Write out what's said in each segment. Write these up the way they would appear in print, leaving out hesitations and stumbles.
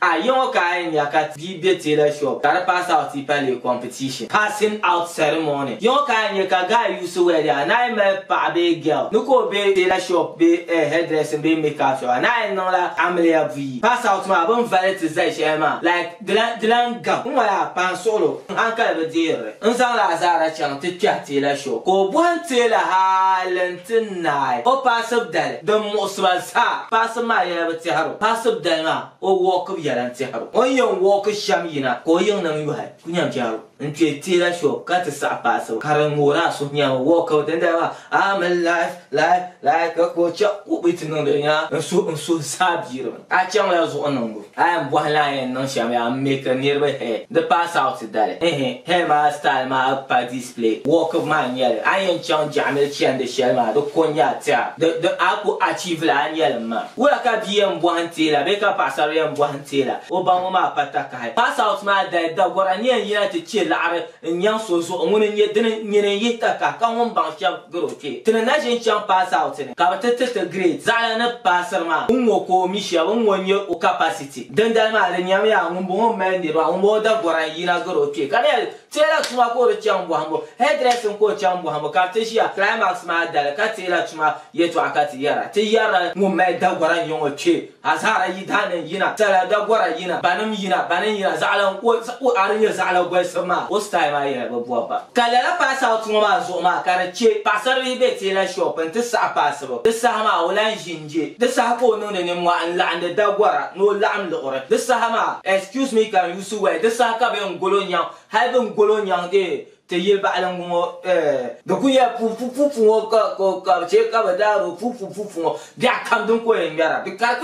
A yi ŋɔ ka a yɛn nya ka bia be tailor shop ka di pass out yi pa leei competition, passing out ceremony. Yi ŋɔ ka a yɛn nya ka guy use word a naan yi mali paɣa bee girl ni ka o be tailor shop bee hairdressing bee makeup shop a naan yɛn niŋla amiliya buyi. Pass out maa bɛ ni vali ti zali shɛli maa like di lan di lan gam n ŋɔ yaa paŋ suɣilo n hankali bi deeri li. N zaŋla azaara chaŋ ti kpɛhi tailor shop ka o bɔhim tailor hali n-ti naai o paasibu dali din muɣisi ba zaa. Paasibu maa yɛla bi tɛhiri o. Paasibu dali maa O wɔɔkibu yɛla n-tɛhir o. O ni yɛn wɔɔki shɛm yina ka o yiŋnim yɔhi ku nyam jɛhiru n-kpe tailor shop ka ti saɣi paasibu ka di ŋoori a suhu nyama wɔɔkibu dindali maa I'm alive, live, live ka ka o chaŋ ka o bi ti niŋdi nya n suhu n suhu zaa biirimi. A chaŋla zuɣu niŋbu a yɛn bɔhi la a yɛn niŋ shɛm yaa m-make niriba hair di pass out dali ehe hair maa style maa pa display wɔɔkibu maa n-nyɛli a ni yɛn chaŋ jaɣimili chandi shɛli maa di ko n-nyɛ a tɛha di di a ku achieve li a nyɛlim maa. Wula ka bia yɛn bɔhi n-teela bee ka paɣisarili yɛn bɔhi n-teela o ba ŋɔ maa pa takahi? Pass out maa dali dagɔra ni yɛn yina ti che laɣiri n-nyaŋ so zuɣu ŋuni n-nyɛ dini nyini n-yihi takahi ka ŋun baŋ shɛm gari o kpee. Ti ni na ʒi n-chaŋ pass out ni ka bɛ ti ti ti grade zaɣila ni paasiri maa n-ŋɔ ka o mi shɛba n-ŋɔ n-nyɛ o capacity. Dindali maa di nyamiya ŋumbɔŋɔ m-mali niriba ŋumbɔŋɔ dagɔra n-yina gari o kpee ka di yɛli Teela tuma ka o di chaŋ bɔhimbu, hairdressing ka o chaŋ bɔhimbu ka ti ʒiya climax maa dali ka teela tuma yɛltɔɣa ka ti yɛra. Ti yɛrila ŋun mali dagɔra n-nyɛ ŋɔ kpe, Azara yidaannim yina, sala dagɔra yina, banim yina, banim yina, zaɣila o a di nyɛ zaɣila golisibu maa, o style maa yɛla bi bɔbi ba. Ka lala pass out ŋɔ maa zuɣu maa ka di che paɣisaribihi be teela shop nti saɣi paasibu. Di saha maa o lahi ʒi n-je. Di saha ka o niŋdi nimmohi n-laɣindi dagɔra ni o laɣim liɣiri. Di saha maa, excuse me can you see well, di saha ka bɛ yɛn golo nyaŋ Hali bɛ ni golo nyaŋ dee ti yili baɣilingu ŋɔ eh, di ku nyɛla pupupupu ŋɔ ka ka bɛ chɛ ka bɛ daari o pupupupu ŋɔ biɛɣu kam din ko yɛn ŋmɛra. Di ka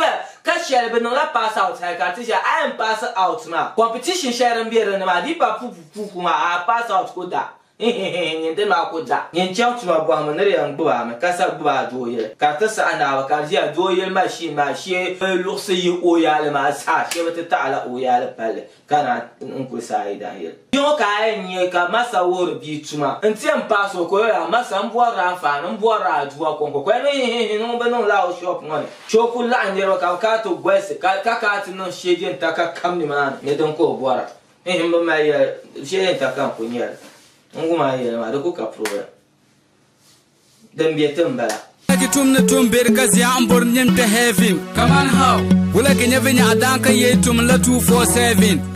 ka shɛli bɛ niŋla pass out hali ka ti ʒiya a yɛn pass out maa competition shɛli din be din ni maa di yi pa pupupupu maa a pass out ku da. Hihihihi nyin dini maa ku da. Nyin chaŋ tuma bɔhimbu ni di yɛn gbubi a mi ka sa gbubi a doo yili ka di ti saɣi naai ka di ʒiya doo yili machine maa shee luɣisi yi o yaali maa zaa shee bi ti taɣi la o yaali palli ka naan n-kuli saai yi dan yili. Yiŋɔ ka a yɛn nya ka Masa wuhiri bia tuma nti yɛn paasi o ka o yɛli a, Masa m bɔrila anfaani, m bɔrila aduwa kɔŋko. Ka o yɛli hihihi ni ŋun bi niŋ lala o shop ŋɔ ni, che o kuli laɣim niriba ka bɛ kana ti golisi ka ka kana ti niŋ sheejinta ka kam nimaani ni din ka o bɔra. Hihi m bi mali yɛli, sheejinta ka n kuli nyɛli. N wum a ni yɛli maa, di ku ka problem. Din be ti m-bala. Wula ki tum ni tum beri ka zia m bori nim kpe heaven. Kaman how? Wula ki nya vinyaɣa daan ka yee tum la 247.